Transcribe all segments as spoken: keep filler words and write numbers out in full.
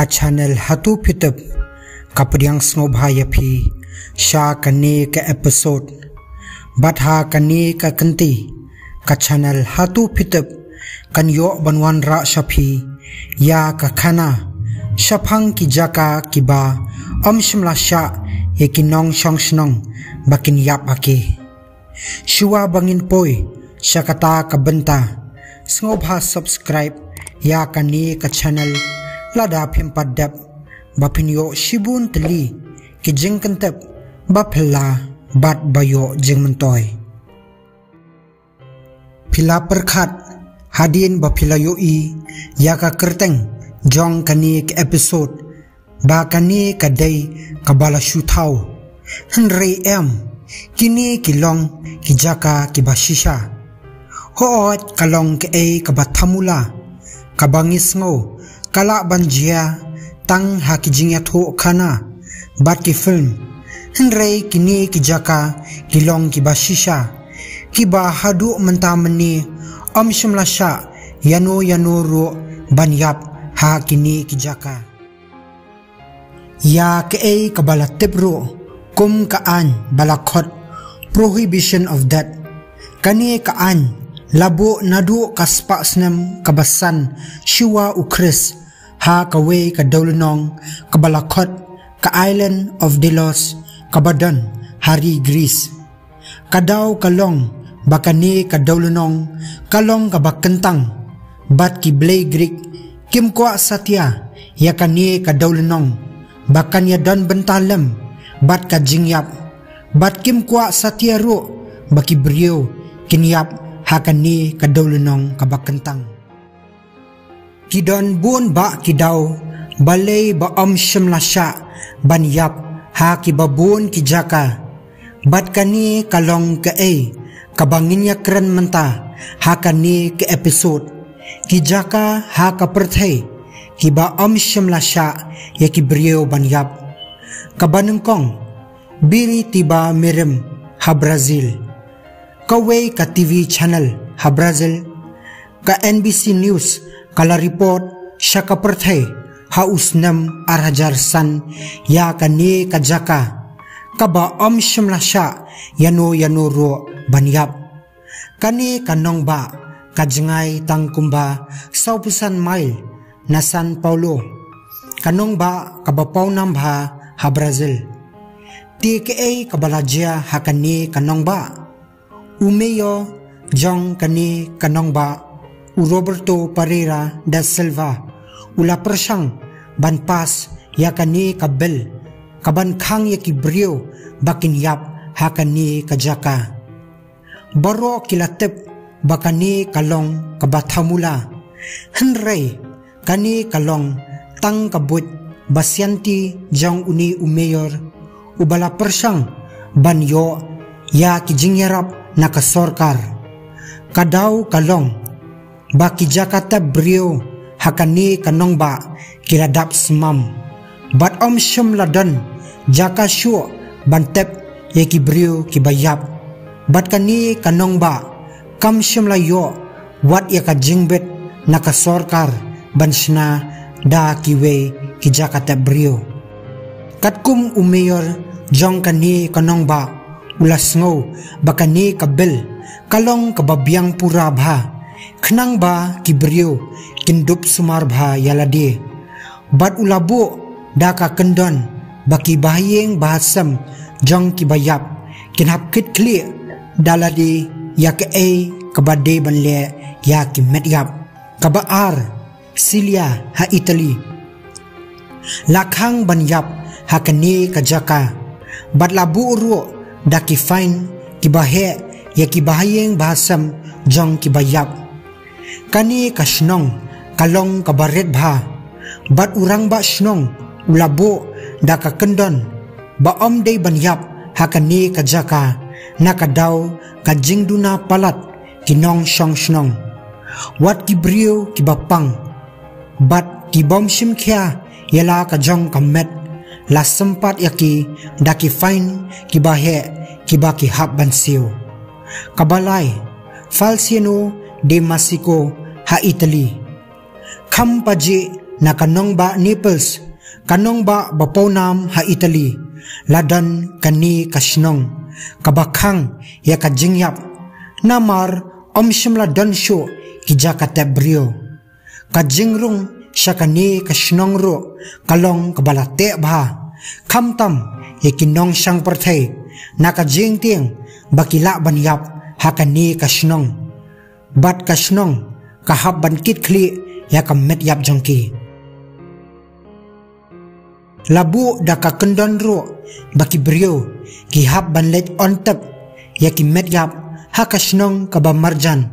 Ka channel Hatu Phitep ka pdiang sngewbha ïa phi sha kane ka episode. Bad ha kane ka kynti, ka channel Hatu Phitep kan ïoh ban wanrah sha phi ïa ka khana shaphang ki jaka kiba ym shym la shah ïa ki nongshong shnong ba kin ïap ha ki. Shuwa ba ngin poi sha kata ka bynta, sngewbha subscribe ïa kane ka channel lada phim pat dep, ba phin ïoh shibun tylli ki jingkyntep ba phylla bad ba ïoh jingmyntoi. Phi la pyrkhat hadien ba phi la ïohi ïa ka kyrteng jong kane ka episode ba kane ka dei kaba la shu thaw. Hynrei em, kine ki long ki jaka kiba shisha. Hooid, ka long kaei kaba thamula, kaba ngi sngew ka lah ban jia tang ha ki jingïathuhkhana bad ki film. Hynrei kine ki jaka ki long kiba shisha, kiba haduh mynta mynne ym shym la shah ïano ïano ruh ban ïap ha kine ki jaka. Ïa kaei kaba la tip ruh kum ka aiñ ba la khot Prohibition of Death. Kane ka aiñ la buh naduh ka spah snem kaba san shuwa u Khrist ha kawei ka dewlynnong kaba la khot ka Island of Delos, kaba don ha ri Greece. Ka daw ka long ba kane ka dewlynnong ka long kaba kyntang, bad ki blei Greek kim kwah satia ïa kane ka dewlynnong ba kan ïadon bynta lem bad ka jingïap, bad kim kwah satia ruh ba ki briew kin ïap ha kane ka dewlynnong kaba kyntang. Ki don bun bah ki daw balei ba ym shym la shah ban ïap ha kiba bun ki jaka. Bad kane ka long kaei kaba ngin ïakren mynta ha kane ka episode. Ki jaka ha ka pyrthei kiba ym shym la shah ïa ki briew ban ïap. Kaba nyngkong, Biritiba Mirim ha Brazil. Kawei ka T V channel ha Brazil, ka N B C News, ka la report sha ka pyrthei ha u snem ar hajar san ïa kane ka jaka kaba ym shym la shah ïano ïano ruh ban ïap. Kane ka nongbah ka jngai tang kumba sawphew san mail na São Paulo, ka nongbah kaba pawnam bha ha Brazil. Te kaei kaba la jia ha kane ka nongbah? U mayor jong kane ka nongbah, u Roberto Pereira da Silva, u la pyrshang ban pass ïa kane ka bill kaban khang ïa ki briew ba kin ïap ha kane ka jaka. Baroh ki la tip ba kane ka long kaba thamula. Hynrei kane ka long tang ka buit ba sianti jong une u mayor, uba la pyrshang ban ïoh ïa ki jingïarap na ka sorkar. Ka daw ka long ba ki jaka tep briew ha kane ka nongbah ki la dap smam. Bad ym shym la don jaka shuh ban tep ïa ki briew kiba ïap. Bad kane ka nongbah kam shym la ïoh wat ïa ka jingbit na ka sorkar ban shna da kiwei ki jaka tep briew. Katkum u mayor jong kane ka nongbah, u la sngew ba kane ka bill ka long kaba biang pura bha, khnang ba ki briew kin dup sumar bha ïa lade. Bad u la buh da ka kyndon ba ki bahaïing bahasem jong kiba ïap kin hap kit khlieh da lade ïa kaei kaba dei ban leh ïa ki met ïap. Kaba ar, Sicilia ha Italy. La khang ban ïap ha kane ka jaka, bad la buh ruh da ki fine kiba heh ïa ki bahaïing bahasem jong kiba ïap. Kane ka shnong ka long kaba rit bha, bad u rangbah shnong u la buh da ka kyndon ba ym dei ban ïap ha kane ka jaka, na ka daw ka jingduna palat ki nongshong shnong. Wat ki briew kiba pang bad ki bym shim khia ïa la ka jong ka met, la sympat ïa ki da ki fine kiba heh kiba ki hap ban siew. Kaba lai, Falciano de Masico ha Italy. Kham pajih Na ka nongbah Naples, ka nongbah ba pawnam ha Italy, la don kane ka shnong kaba khang ïa ka jingïap, namar ym shym la don shuh ki jaka tep briew. Ka jingrung sha kane ka shnong ruh ka long kaba la teh bha, khamtam ïa ki nongshong pyrthei, na ka jingtieng ba ki lah ban ïap ha kane ka shnong, bad ka shnong ka hap ban kitkhlieh ïa ka met ïap jong ki. La buh da ka kyndon ruh ba ki briew ki hap ban leit on tep ïa ki met ïap ha ka shnong kaba marjan,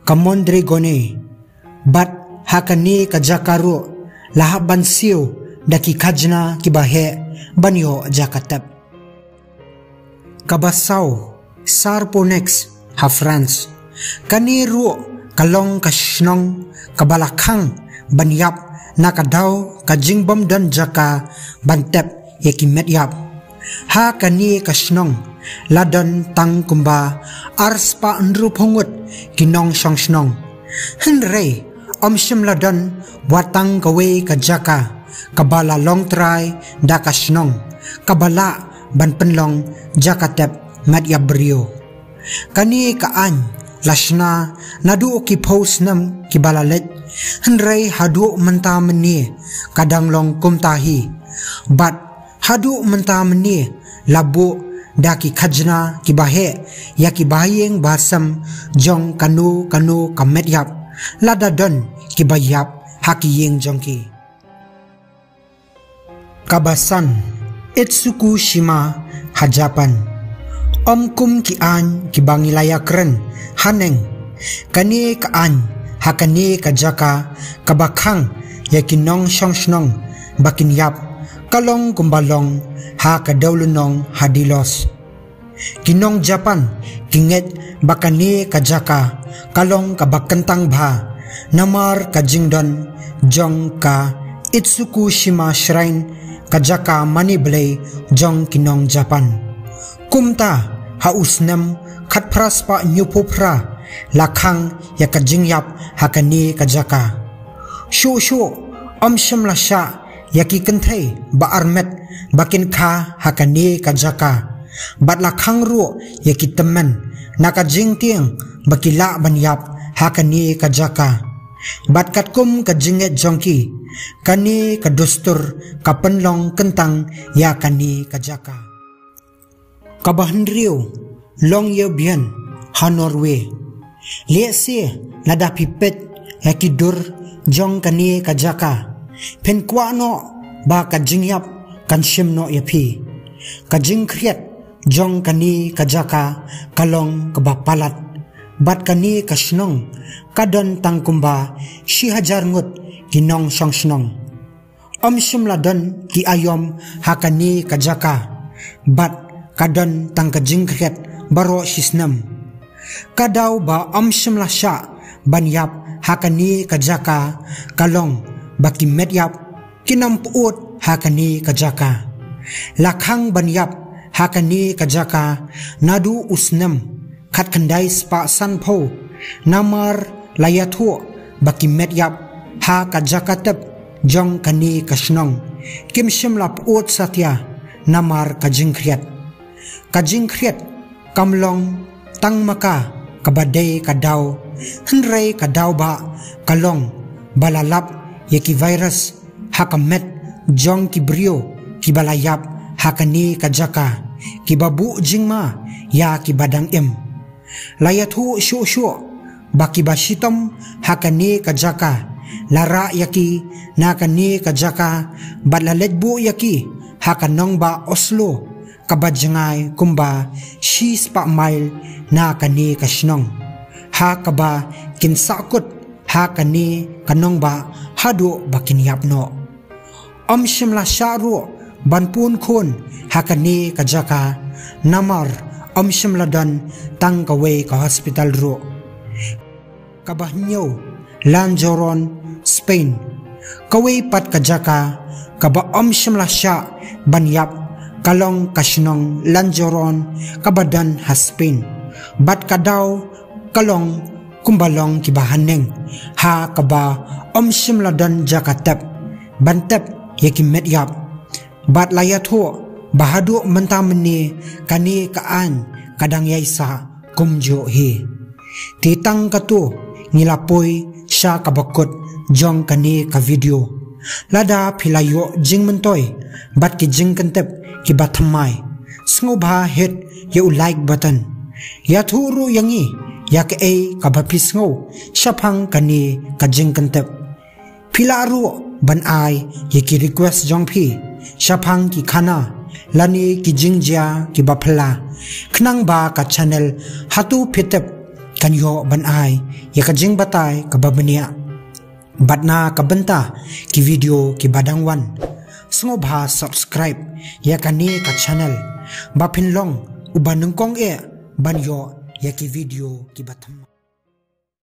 ka Mondragone, bad ha kane ka jaka ruh la hap ban siew da ki khajna kiba heh ban ïoh jaka tep. Kaba saw, Sarponex, ha France. Kane ruh ka long ka shnong kaba la khang ban ïap na ka daw ka jingbym don jaka ban tep ïa ki met ïap. Ha kane ka shnong la don tang kumba ar spah hynriewphew ngut ki nongshong shnong. Hynrei ym shym la don wat tang kawei ka jaka kaba la long trai da ka shnong kaba lah ban pynlong jaka tep met ïap briew. Kane ka aiñ la shna naduh ki phew snem kiba la leit, hynrei haduh mynta mynne ka dang long kumta hi. Bad haduh mynta mynne la buh da ki khajna kiba heh ïa ki bahaïing bahasem jong kano kano ka met ïap, lada don kiba ïap ha ki ïing jong ki. Kaba san, Itsukushima, ha Japan. Ym kum ki aiñ kiba ngi la ïakren haneng, kane ka aiñ ha kane ka jaka kaba khang ïa ki nongshong shnong ba kin ïap ka long kumba long ha ka dewlynnong ha Delos. Ki nong Japan ki ngeit ba kane ka jaka ka long kaba kyntang bha namar ka jingdon jong ka Itsukushima Shrine, ka jaka mane blei jong ki nong Japan. Kumta, ha u snem khatphra spah hynñiewphew phra la khang ïa ka jingïap ha kane ka jaka. Shuh shuh ym shym la shah ïa ki kynthei ba armet ba kin kha ha kane ka jaka, bad la khang ruh ïa ki tymmen na ka jingtieng ba ki lah ban ïap ha kane ka jaka. Bad katkum ka jingngeit jong ki, kane ka dustur ka pynlong kyntang ïa kane ka jaka. Kaba hynriew, Longyearbyen, ha Norway. Lehse lada phi peit ïa ki dur jong kane ka jaka, phin kwah noh ba ka jingïap kan shim noh ïa phi. Ka jingkhriat jong kane ka jaka ka long kaba palat, bad kane ka shnong ka don tang kumba shi hajar ngut ki nongshong shnong. Ym shym la don ki aïom ha kane ka jaka, bad ka don tang ka jingkhriat baroh shi snem. Ka daw ba ym shym la shah ban ïap ha kane ka jaka ka long ba ki met ïap kin ym pyut ha kane ka jaka. La khang ban ïap ha kane ka jaka naduh u snem khatkhyndai spah sanphew, namar la ïathuh ba ki met ïap ha ka jaka tep jong kane ka shnong kim shym la pyut satia namar ka jingkhriat. Ka jingkhriat kam long tang ma ka kaba dei ka daw, hynrei ka daw ba ka long ba la lap ïa ki virus ha ka met jong ki briew kiba la ïap ha kane ka jaka, kiba buh jingma ïa kiba dang im. La ïathuh shuh shuh ba kiba shitom ha kane ka jaka la rah ïa ki na kane ka jaka, bad la leit buh ïa ki ha ka nongbah Oslo, kaba jngai kumba shi spah mail na kane ka shnong, ha kaba kin sahkut ha kane ka nongbah haduh ba kin ïap noh. Ym shym la shah ruh ban pun khun ha kane ka jaka, namar ym shym la don tang kawei ka hospital ruh. Kaba hynñiew, Lanjaron, Spain. Kawei pat ka jaka kaba ym shym la shah ban ïap ka long ka shnong Lanjaron kaba don ha Spain, bad ka daw ka long kumba long kiba haneng, ha kaba ym shym la don jaka tep ban tep ïa ki met ïap. Bad la ïathuh ba haduh mynta mynne kane ka aiñ ka dang ïai sah kumjuh hi. Te tang katto ngi la poi sha kaba kut jong kane ka video. Lada phi la ïoh jingmyntoi bad ki jingkyntep kiba thymmai, sngewbha hit ïa u like button. Ïathuh ruh ïa ngi ïa kaei kaba phi sngew shaphang kane ka jingkyntep. Phi lah ruh ban ai ïa ki request jong phi shaphang ki khana lane ki jingjia kiba phylla, khnang ba ka channel Hato Phi Tip kan ïoh ban ai ïa ka jingbatai kaba bniah. Bad na ka bynta ki video kiba dang wan, sngewbha subscribe ïa kane ka channel ba phin long uba nyngkong eh ban ïoh ïa ki video kiba thymmai.